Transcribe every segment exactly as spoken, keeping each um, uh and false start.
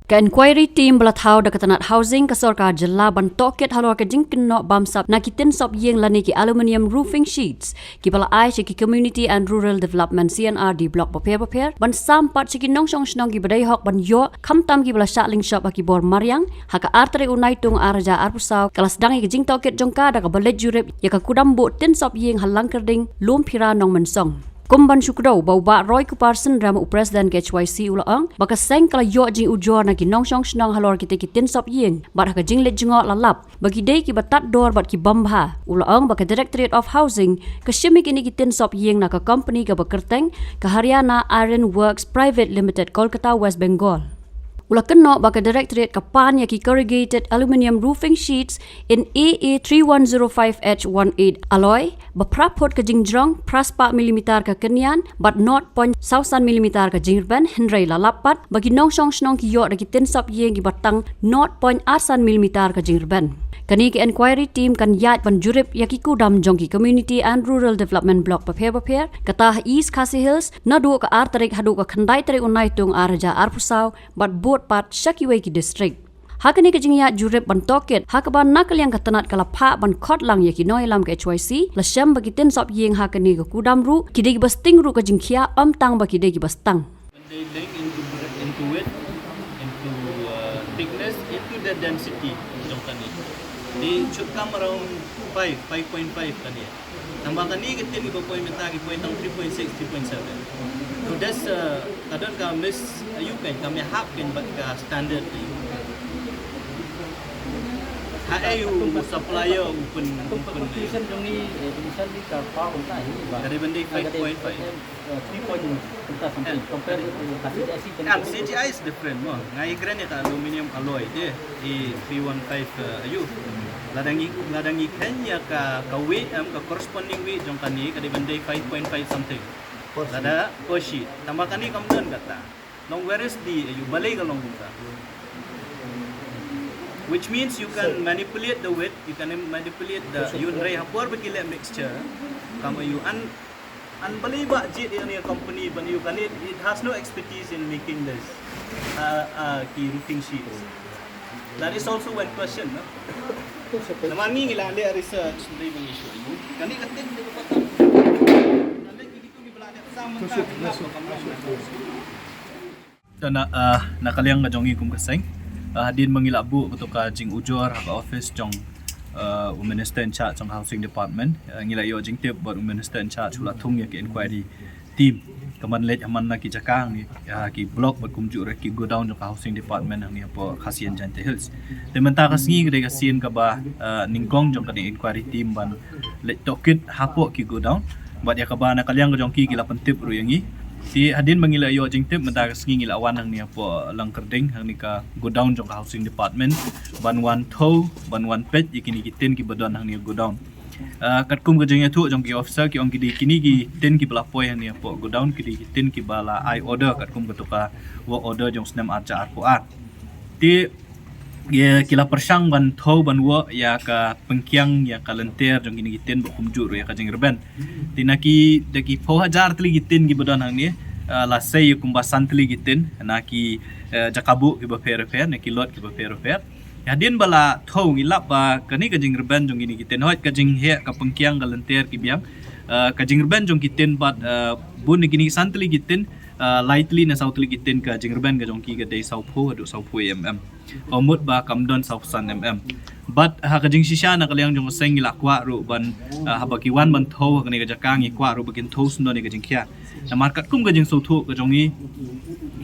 Ka inquiry team ba la thaw da ka tnat housing ka sorkar jylla ban tohkit halor ka jingkynnoh bamsap na ki tin sop ïing lane ki aluminium roofing sheets kiba la ai sha ki Community and Rural Development C and R D block bapher bapher ban sam pat sha ki nongshong shnong kiba dei hok ban ïoh, khamtam kiba la shah lyngshop ha ki bor mariang, ha ka ar tarik u Naitung ar hajar arphew saw ka la sdang ïa ka jingtohkit jong ka da kaba leit jurip ïa ka kudam buh tin sop ïing ha Langkyrding, Lumphira, Nongmynsong. Kum ban shu kdew ba u Bah Roy Kupar Synrem, u President ka H Y C, u la ong ba ka seng ka la ïoh jingujor na ki nongshong shnong halor kita ki tin sop ïing bad ha ka jingleit jngoh la lap ba ki dei kiba tad dor bad ki bym bha. U la ong ba ka Directorate of Housing ka shim ïa kine ki tin sop ïing na ka company kaba kyrteng ka Haryana Iron Works Private Limited, Kolkata, West Bengal. U la kynnoh ba ka Directorate ka pan ïa ki corrugated aluminium roofing sheets in A A three one zero five H one eight alloy, ba phra phut ka jingjrong, phra spah millimeter ka kynïan bad nought point saw san millimeter ka jingrben, hynrei la lap pat ba ki nongshong shnong ki ïoh da ki tin sop ïing kiba tang nought point ar san millimeter ka jingrben. Kane ka inquiry team kan ïaid ban jurip ïa ki kudam jong ki Community and Rural Development Block bapher bapher, kata ha East Khasi Hills, naduh ka ar tarik haduh ka khyndai tarik u Naitung ar hajar arphew saw, bad bud pat sha kiwei ki district. Ha kane ka jingïaid jurip ban tohkit, ha kaba na ka liang ka tnat ka la phah ban khot lang ïa ki nongïalam ka H Y C, la shem ba ki tin sop ïing ha kane ka kudam ruh ki dei kiba sting ruh ka jingkhia, ym tang ba ki dei kiba stang. When they link into, into it, into, uh, thickness, into the density jong kane, they should come around five, five point five kane. Tangba kane ka tin kiba poi mynta ki poi tang three point six, three point seven. So that's, uh, ka don ka mis, uh, ïa u kan, ka mih hap kan bad ka standard. Ha ei u supplier u pyn, u pyn. Competition jong ngi, eh, initially ka pa kumta hi ba. Ka dei ban dei five point five. Three point something compared to C T I. C T I is different mo. Nga ïakren ïa ka aluminium alloy te, i three one five, eh, ayu. Lada ngi, lada ngi khein ïa ka, ka weight, em, ka corresponding weight jong kane ka dei ban dei five point five something. Lada per sheet. Tangba kane kam don kata. Long where is the, ayu, balei ka long kumta. Which means you can manipulate the weight, you can manipulate the, ïa u, hynrei ha por ba ki leh mixture, kam ayu, an An balei ba jied ïa kane ka company ban ïa kane, it has no expertise in making this, uh, uh, ki roofing sheets. That is also one question, no? Namar ngi ngi la leh research, ngi la issue. Kane ka tin ni ka patah. Da na, ah, na ka liang ka jong ngi kum ka seng, ah, hadien ba ngi la buh kato ka jingujor ha ka office jong, ah, u Minister in charge jong Housing Department, ah, ngi la ïoh jingtip bad u Minister in charge u la thung ïa ka inquiry team ka ban leit ha man la ki jaka, ngi, ah, ki block bad kumjuh ruh ki godown jong ka Housing Department hangne hapoh Khasi Hills Jaintia Hills. Te mynta ka sngi ka dei ka sien kaba, ah, nyngkong jong ka dei inquiry team ban leit tohkit hapoh ki godown. Bad ïa kaba na ka liang ka jong ki ki la pyntip ruh ïa ngi. Te hadien ba ngi la ïoh jingtip mynta ka sngi ngi la wan hangne hapoh Langkyrding, hangne ka godown jong ka Housing Department, ban wan thew, ban wan peit ïa kine ki tin kiba don hangne godown. Ah, katkum ka jingïathuh jong ki officer ki ong ki dei kine ki tin kiba la poi hangne hapoh godown ki dei ki tin kiba la ai order katkum kato ka work order jong snem ar hajar arphew ar. Te ïa ki la pyrshang ban thew ban wah ïa ka pynkiang ïa ka lynter jong kine ki tin bad kumjuh ruh ïa ka jingrben. Te na ki da ki phew hajar tylli ki tin kiba don hangne, ah, la sei ïa kumba san tylli ki tin na ki, eh, jaka buh kiba pher pher, na ki lot kiba pher pher. Ïa hadien ba la thew ngi lap ba kane ka jingrben jong kine ki tin, hooid ka jingheh ka pynkiang ka lynter ki biang, ah, ka jingrben jong ki tin bad, ah, bun na kine ki san tylli ki tin, ah, lai tylli ne saw tylli ki tin ka jingrben ka jong ki ka dei sawphew haduh sawphew mm. Ka mut ba kam don sawphew san mm. Bad ha ka jingshisha na ka liang jong ka seng ngi la kwah ruh ban, ah, haba ki wan ban thew ha kane ka jaka ngi kwah ruh ba kin thew sngewdon ïa ka jingkhia. Namar katkum ka jingsngewthuh ka jong ngi,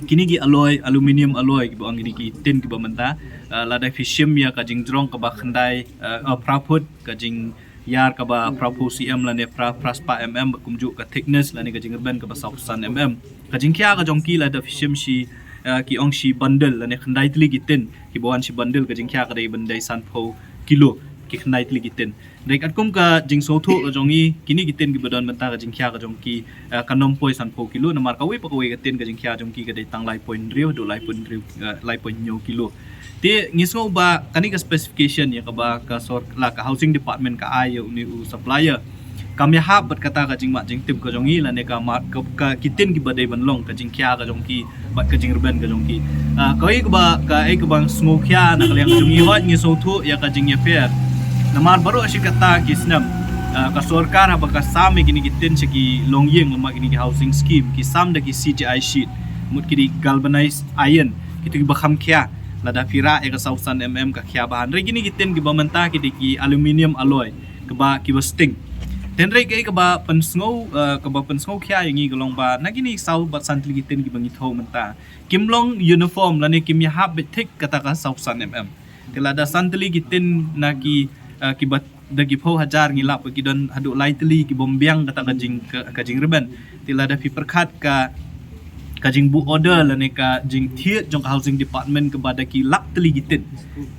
kine ki alloy, aluminium alloy kiba ong kine ki tin kiba mynta, ah, lada phi shim ïa ka jingjrong kaba khyndai, ah, ah, phra phut, ka jing ïar kaba phra phew cm lane phra, phra spah mm, bad kumjuh ka thickness lane ka jingrben kaba sawphew san mm. Ka jingkhia ka jong ki lada phi shim shi, eh, ki ong shi bundle lane khyndai tylli ki tin kiba wan shi bundle, ka jingkhia ka dei ban dei sanphew kilo ki khyndai tylli ki tin. Dei katkum ka jingsngewthuh ka jong ngi, kine ki tin kiba don mynta ka jingkhia ka jong ki, eh, kan ym poi sanphew kilo, namar kawei pa kawei ka tin ka jingkhia jong ki ka dei tang lai point hynriew haduh lai point hynriew, eh, lai point hynñiew kilo. Te ngi sngew ba kane ka specification ïa kaba ka sor-, la ka Housing Department ka ai ïa une u supplier, kam ïahap bad kata ka jingmut jingtip ka jong ngi lane ka mat ka, ka ki ktien kiba dei ban long, ka jingkhia ka jong ki bad ka jingrben ka jong ki. Ah, kawei kaba, kaei kaba sngewkhia na ka liang jong ngi, hooid ngi sngewthuh ïa ka jingïapher. Namar baroh shi katta ki snem, ah, ka sorkar haba ka sam ïa kine ki ktien sha ki longïing lane kine ki housing scheme, ki sam da ki C G I sheet, mut ki dei galvanized iron, kito kiba kham khia. Lada phi rah ïa ka saw san mm ka khia bha. Hynrei kine ki ktien kiba mynta ki dei ki aluminium alloy, kaba, kiba sting. Hynrei kaei kaba pynsngew, ah, kaba pynsngewkhia ïa ngi ka long ba na kine saw bad san tylli ki ktien kiba ngi thew mynta, kim long uniform lane kim ïahap beit thik kata ka saw san mm. Te lada san tylli ki ktien na ki, ah, kiba da ki phew hajar ngi lap ki don haduh lai tylli ki bym biang kata ka jing, ka, ka jingrben. Te lada phi pyrkhat ka, ka jingbuh order lane ka jingthied jong ka housing department kaba da ki lak tylli ki ktien.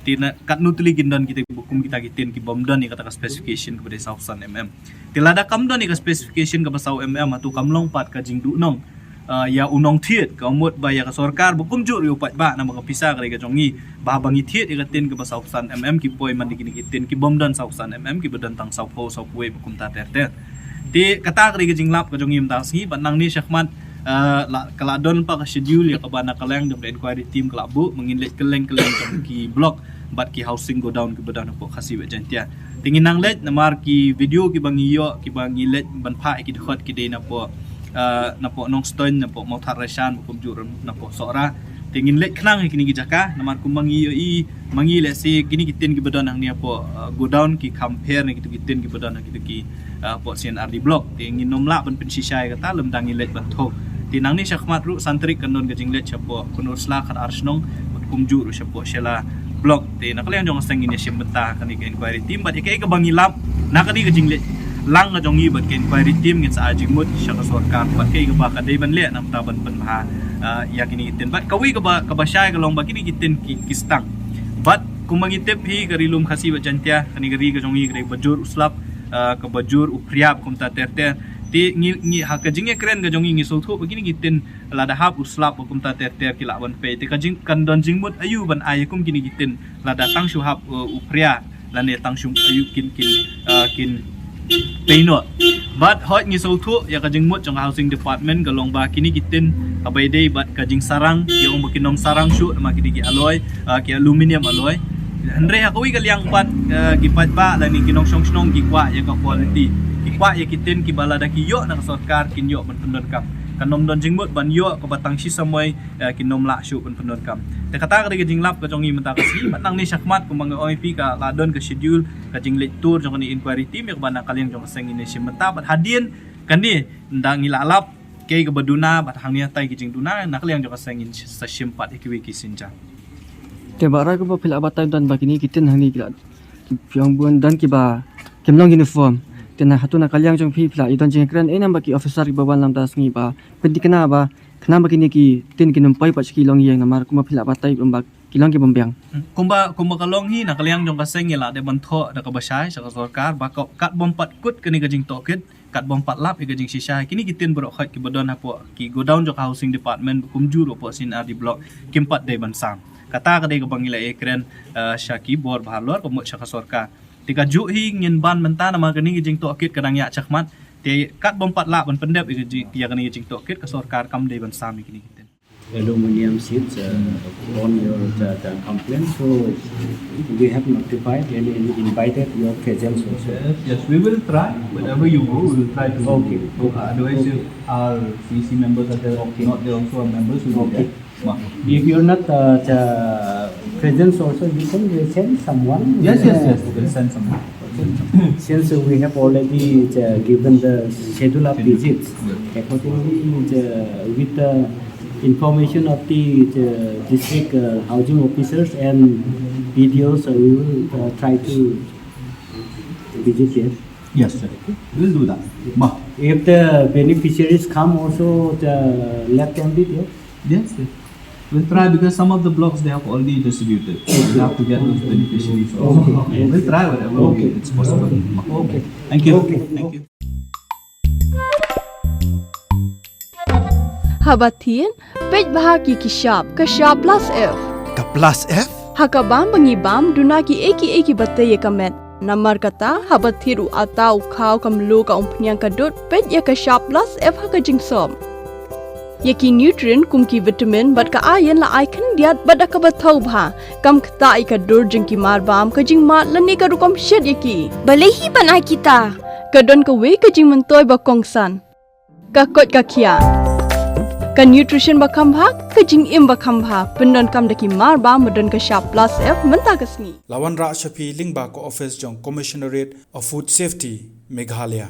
Te na katno tylli kin don kita kiba kum kita ki ktien ki bym don ïa kata ka specification kaba dei saw san mm. Te lada kam don ïa ka specification kaba saw mm, hato kam long pat ka jingduhnong, ah, ïa u nongthied, ka mut ba ïa ka sorkar ba kumjuh ruh u paidbah namar ka pisa ka dei ka jong ngi, ba haba ngi thied ïa ka ktien kaba saw san mm ki poi man da kine ki ktien ki bym don saw san mm, kiba don tang saw phew, saw phew wei ba kumta ter ter. Te kata ka dei ka jinglap ka jong ngi mynta ka sngi, bad nangne shakhmat, ah, la, ka la don pat ka schedule ïa kaba na ka liang jong ka inquiry team ka la buh, ba ngin leit kylleng kylleng jong ki block bad ki housing godown kiba don hapoh Khasi bad Jaintia. Te ngin nang leit namar ki video kiba ngi ïoh, kiba ngi leit ban phah ïa ki dkhot ki dei napoh, ah, napoh Nongstoiñ, napoh Mawthadraishan, ba kumjuh ruh napoh Sohra. Te ngin leit khnang ïa kine ki jaka namar kumba ngi ïohi, ma ngi lehse kine ki ktien kiba don hangne hapoh, ah, godown ki kham pher na kito ki ktien kiba don ha kito ki, ah, hapoh C and R D block. Te ngin nym lah ban pynshisha ïa kata lymda ngi leit ban thew. Te nangne shakhmat ruh san tarik kan don ka jingleit shapoh Khyndai Sla, Khadarsnong bad kumjuh ruh shapoh Shella block. Te na ka liang jong ka seng ngin ïashim bynta kane ka inquiry team bad ïa kaei kaba ngi lap na kane ka jingleit lang ka jong ngi bad ka inquiry team ngin sa ai jingmut sha ka sorkar bad kaei kaba ka dei ban leh na ka bynta ban pynbha, ah, ïa kine ki ktien. Bad kawei kaba, kaba shai ka long ba kine ki ktien ki, ki stang. Bad kumba ngi tip hi ka Ri Lum Khasi bad Jaintia, kane ka ri ka jong ngi ka dei kaba jur u slap, ah, kaba jur u phria kumta ter ter. Te ngi, ngi ha ka jingïakren ka jong ngi ngi sngewthuh ba kine ki ktien lada hap u slap ba kumta ter ter ki lah ban pei. Te ka jing, kan don jingmut aïu ban ai kum kine ki ktien lada tang shu hap, uh, u phria lane tang shu aïu kin, kin, uh, kin pei noh. Bad hooid ngi sngewthuh ïa ka jingmut jong ka housing department ka long ba kine ki ktien kaba ïadei bad ka jingsarang, ki ong ba kin nym sarang shuh namar ki dei ki alloy, uh, ki aluminium alloy. Hynrei ha kawei ka liang pat, uh, ki paidbah lane ki nongshong shnong ki kwah ïa ka quality, ki kwah ïa ki ktien kiba lada ki ïoh na ka sorkar kin ïoh ban pyndonkam. Kan nym don jingmut ban ïoh kaba tang shi samoi, eh, kin nym lah shuh ban pyndonkam. Te kata ka dei ka jinglap ka jong ngi mynta ka sngi, bad nangne shakhmat kumba nga ong ïa phi ka la don ka schedule ka jingleit tur jong kane inquiry team ïa kaba na ka liang jong ka seng ngin ïashim bynta, bad hadien kane ynda ngi la lap kaei kaba duna bad hangne hatai ki jingduna na ka liang jong ka seng ngin sa shim pat ïa kiwei ki sienjam. Te Bah, kumba phi la batai don ba kine ki ktien hangne ki la, ki phi ong bun don kiba kim long uniform. Te na hato na ka liang jong phi phi la ïa don jingkren ei namar ki officer kiba wan lang mynta ka sngi ba pynthikna ba khnang ba kine ki ktien kin nym poi pat sha ki longïing namar kumba phi la batai ba ki long ki bym biang. Hmm. Kumba, kumba ka long hi na ka liang jong ka seng ngi la dep ban thoh da kaba shai sha ka sorkar ba ka, kat bym pat kut kane ka jingtohkit, kat bym pat lap ïa ka jingshisha, kine ki ktien baroh khoit kiba don hapoh ki godown jong ka housing department kumjuh ruh hapoh C and R D block kim pat dei ban sam. Kata ka dei kaba ngi la ïakren, eh, sha ki bor bahalor ka mut sha ka sorkar. Te kajuh hi ngin ban mynta namar kane ka jingtohkit ka dang ïaid shakhmat. Te kat bym pat lah ban pyndep ïa ka jing, ïa kane ka jingtohkit ka sorkar kam dei ban sam ïa kine ki ktien. Aluminium sheets, uh, on your, uh, the complaint. So we have notified and in-, invited your presence also. Yes, yes, we will try wherever you go. We will try to. Okay, okay. Uh, otherwise, okay, if our C C members are there, okay, not there also, our members will be there. Okay. Ma. If you're not, uh, the presence also, you can send someone. Yes, yes, yes. We'll send someone. Since we have already, uh, given the schedule of visits, yes, accordingly, uh, with the information of the, the district, uh, housing officers and B D Os, uh, we will, uh, try to visit there. Yes, sir. We'll do that. Ma. If the beneficiaries come also, the, let them be there. Yes, sir. We'll try because some of the blocks they have already distributed. So we'll have to get those beneficiaries also. Okay. We'll try whatever way it's possible. Okay. Thank you. Okay. Thank you. Haba thied, peit bha ki ki shap, ka shap plus F. Ka plus F? Ha ka bam ba ngi bam, duna kiei kiei kiba tei ïa ka met. Namar kata, haba thied u atta, u khaw, ka mluh, ka umphniang, ka dud, peit ïa ka shap plus F ha ka jingsop. Ïa ki nutrient kum ki vitamin bad ka iron la ai khyndiat bad da kaba thaw bha. Kam ktah ïa ka dur jong ki marbam, ka jingmad lane ka rukom shet ïa ki. Balei hi ban ai kita? Ka don kawei ka jingmyntoi ba kongsan. Ka koit ka khiah. Ka nutrition ba kham bha, ka jingim ba kham bha. Pyndonkam da ki marbam ba don ka shap plus F mynta ka sngi. La wanrah sha phi lyngba ka office jong Commissionerate of Food Safety, Meghalaya.